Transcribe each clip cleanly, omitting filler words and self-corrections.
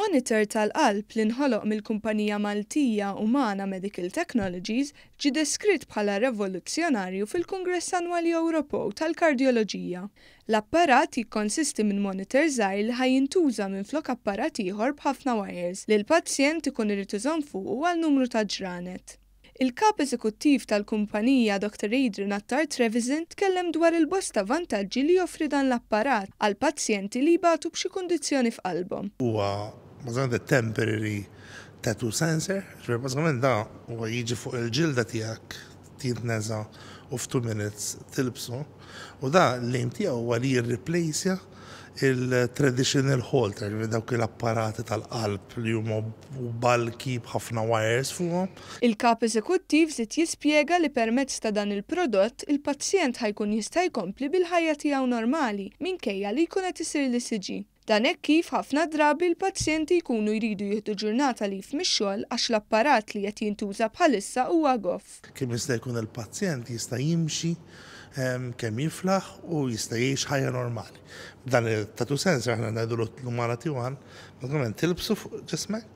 Monitor tal-qalb li nħoloq mill-kumpanija Maltija Umana Medical Technologies ġie deskritt bħala revoluzzjonarju fil-Kungress Annwali Ewropew tal-Kardjoloġija. L-apparat jikkonsisti minn monitor żgħir li ħa jintuża minflok apparat ieħor b'ħafna wires li l-pazjent ikun irid iżomm fuqu għal numru ta' ġranet. Il-Kap Eżekuttiv tal-kumpanija Dr Adrian Attard Trevisan tkellem dwar il-bosta vantaġġi li joffri dan l-apparat għal pazjenti li jbatu b'xi kundizzjoni f'qalbhom. Huwa bażikament temporary tattoo sensor, ġifieri bażikament da huwa jiġi fuq il-ġilda tiegħek, jintneża u f'2 minutes tilbsu, u da l-aim tiegħu huwa li jirreplaceja il-traditional Holter, dawk l-apparati tal-qalb li huma bulky b'ħafna wires fuqhom. Il-kap eżekuttiv żied jispjega li permezz ta' dan il-prodott il-pazjent ħa jkun jista' jkompli bil-ħajja tiegħu normali minkejja li jkun qed isir l-ECG. Dan hekk kif ħafna drabi l-pazjenti jkunu jridu jieħdu ġurnata leave mix-xogħol għax l-apparat li qed jintuża bħalissa huwa goff. Kemm jista' jkun il-pazjent jista' jimxi kemm jiflaħ u jista' jgħix ħajja normali. B'dan il-tattoo sensor, aħna ngħidu l-Umana T1, bażikament tilbsu fuq ġismek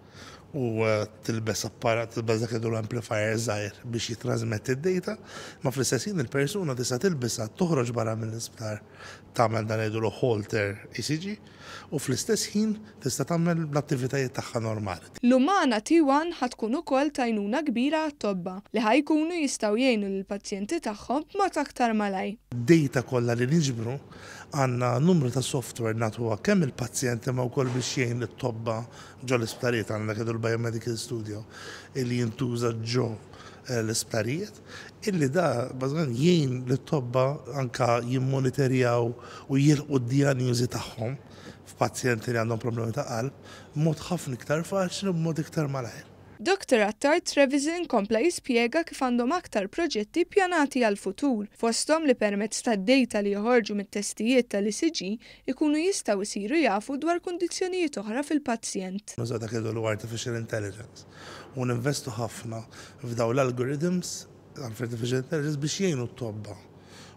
u tilbes apparat, tilbes dak jgħidu l-amplifier żgħir biex jitrasmetti d-data, ma fl-istess ħin il-persuna tista' tilbisha, toħroġ barra mill-isptar, tagħmel dan jgħidu Holter ECG u fl-istess ħin tista' tagħmel l-attivitajiet tagħha normali. L-Umana T1 ħa tkun ukoll t'għajnuna kbira għat-tobba li ħa jkunu jistgħu jgħinu lill-pazjenti tagħhom b'mod aktar malajr. Data kollha li niġbru, għandna numru ta' software nagħtuha kemm il-pazjenti ma wkoll biex jgħin it-tobba ġo l-isptarijiet. Għandna dak l-Biomedical Studio illi jintuża ġo l-isptarijiet, illi da bażikament jgħin lit-tobba anka jimmonitorjaw u jilħqu d-dijanjosi tagħhom f'pazjenti li għandhom problemi ta' qalb b'mod ħafna iktar faċli u b'mod iktar malajr. Dr. Attard Trevisan kompla jispjega kif għandhom aktar proġetti pjanati għal-futur, fosthom li permezz tad-data li joħorġu mit-testijiet tal-ECG ikunu jistgħu jsiru jafu dwar kundizzjonijiet oħra fil-pazjent. Nużaw dak li artificial intelligence u ninvestu ħafna f'daw l-algorithms artificial intelligence biex jgħinu t-tobba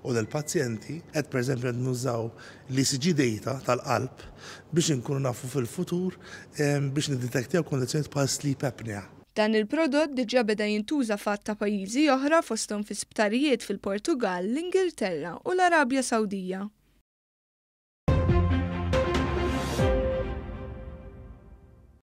u l-pazjenti. Qed per eżempju nużaw l-ECG data tal-qalb biex inkunu nafu fil-futur biex niddetektjaw kondizzjonijiet bħal sleep apnea. Dan il-prodott diġà beda jintuża f'għadd ta' pajjiżi oħra, fosthom fi sptarijiet fil-Portugal, l-Ingilterra u l-Arabja Sawdija.